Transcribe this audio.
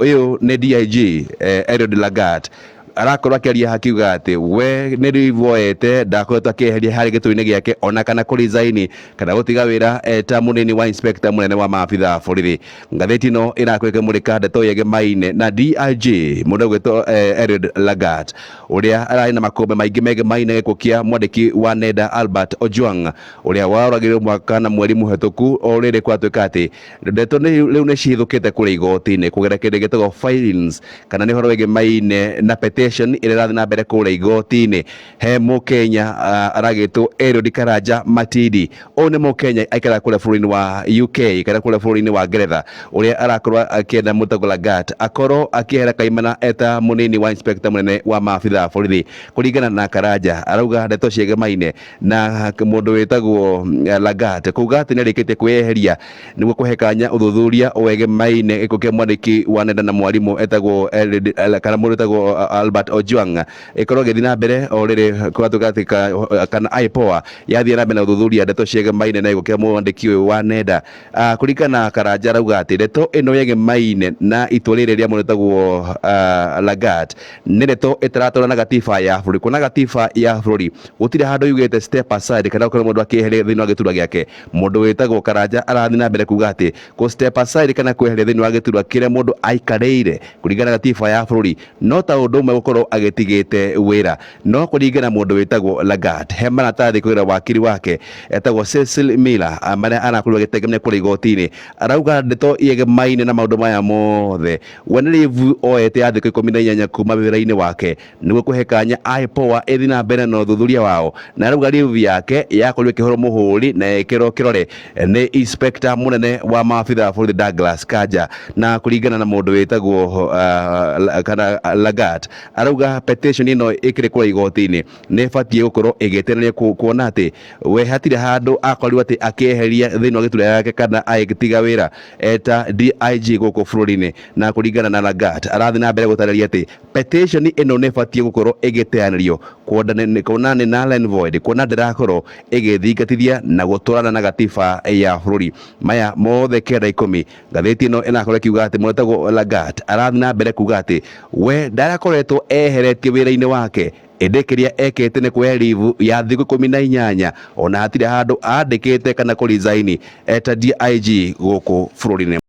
Ũyũ nĩ DIG Eliud Lagat arakorwo akĩaria hakiuga atĩ we nĩ leave oete, ndakoretwo akĩeheria harĩ gĩtũ-inĩ gĩake ona kana kũ resign kana gũtiga wĩra eta mũnini wa inspector mũnene wa maabitha a borithi. Ngathĩti ĩno ĩrakorwo ĩkĩmũrĩka ndeto yegemaine na DIG mũndũ ũgwĩtwo Eliud Lagat, ũrĩa ararĩ na makũmbĩ maingĩ megemaine gĩkuũ kĩa mwandĩki wa nenda Albert Ojwang, ũrĩa waroragĩrwo mwaka na mweri mũhetũku. O rĩrĩ kwatuĩka atĩ ndeto rĩu nĩ cihithũkĩte kũrĩa igoti-inĩ kũgerera kĩndũ gĩtagwo filings, kana nĩ ũhoro wĩgemaine na petition ĩrĩa ĩrathiĩ na mbere kũrĩa igoti-inĩ. He Mũkenya aragĩtwo Eliud Karanja Matindi. Ũyũ nĩ Mũkenya aikaraga kũrĩa bũrũri-inĩ wa UK kana kũrĩa bũrũri-inĩ wa Ngeretha, ũrĩa arakorwo akĩenda mũtagwo Lagat akorwo akĩehera kaimana eta mũnini wa inspector mũnene wa maabitha a borithi. Kũringana na Karanja, arauga ndeto ciegemaine na mũndũ wĩtagwo Lagat kuga atĩ nĩarĩkĩtie kwĩyeheria nĩguo kũhe kanya ũthuthuria wegemaine gĩkuũ kĩa mwandĩki wa nenda na mwarimũ etagwo kana mũndũ wĩtagwo Albert Ojwang ĩkorwo ĩgĩthiĩ na mbere. O rĩrĩ kwatuĩka atĩ kana IPOA yathiĩ na mbere na gũthuthuria ndeto ciegemaine na gĩkuũ kĩa mwandĩki ũyũ wa nenda. Kũringana na Karanja, arauga atĩ ndeto ĩno yegemaine na itua rĩrĩ rĩa mũndũ wĩtagwo Lagat nĩ ndeto ĩtaratwarana na gatiba ya bũrũri, kuona gatiba ya bũrũri gũtirĩ handũ yugĩte step aside kana gũkorwo mũndũ akĩeheria thĩinĩ wa gĩturwa gĩake. Mũndũ wĩtagwo Karanja arathiĩ na mbere kuga atĩ kũ step aside kana kweheria thĩinĩ wa gĩturwa kĩrĩa mũndũ aikarĩire kũringana na gatiba ya bũrũri no ta ũndũ ũmwe gũkorwo agĩtigĩte wĩra. No kũringana na mũndũ wĩtagwo Lagat, he maratathi kũgerera wakiri wake etagwo Cecil Miller marĩa arakorirwo agĩtengemia kũrĩa igoti-inĩ, arauga ndeto yegemaine na maũndũ maya mothe, we nĩ leave oete ya thikũ 18 kuma wĩra-inĩ wake nĩguo kũhe kanya IPOA ĩthiĩ na mbere na ũthuthuria wao, na arauga leave yake yakorirwo ĩkĩhũrwo mũhũri na ĩkĩrwo kĩrore nĩ inspector mũnene wa maabitha a borithi Douglas Kanja. Na kũringana na mũndũ wĩtagwo kana Lagat, arauga petition ĩno ĩkĩrĩ kũrĩa igoti-inĩ nĩ ĩbatiĩ gũkorwo ĩgĩteneria kuona atĩ we hatirĩ handũ akorirwo atĩ akĩeheria thĩinĩ wa gĩturwa gĩake kana agĩtiga wĩra eta DIG gũkũ bũrũri-inĩ. Na kũringana na Lagat, arathiĩ na mbere gũtarĩria atĩ petition ĩno nĩ ĩbatiĩ gũkorwo ĩgĩteanĩrio kuona nĩ null and void, kuona ndĩrakorwo ĩgĩthingatithia na gũtwarana na gatiba ya bũrũri. Maya mothe 9 10, ngathĩti ĩno ĩnakorwo ĩkiuga atĩ mũndũ Lagat arathiĩ na mbere kuga atĩ we ndarakoretwo eheretie wĩra-inĩ wake, ĩndĩ kĩrĩa ekĩte nĩ kuoya leave ya thikũ 18, ona hatirĩ handũ andĩkĩte kana kũ resign eta DIG gũkũ bũrũri-inĩ.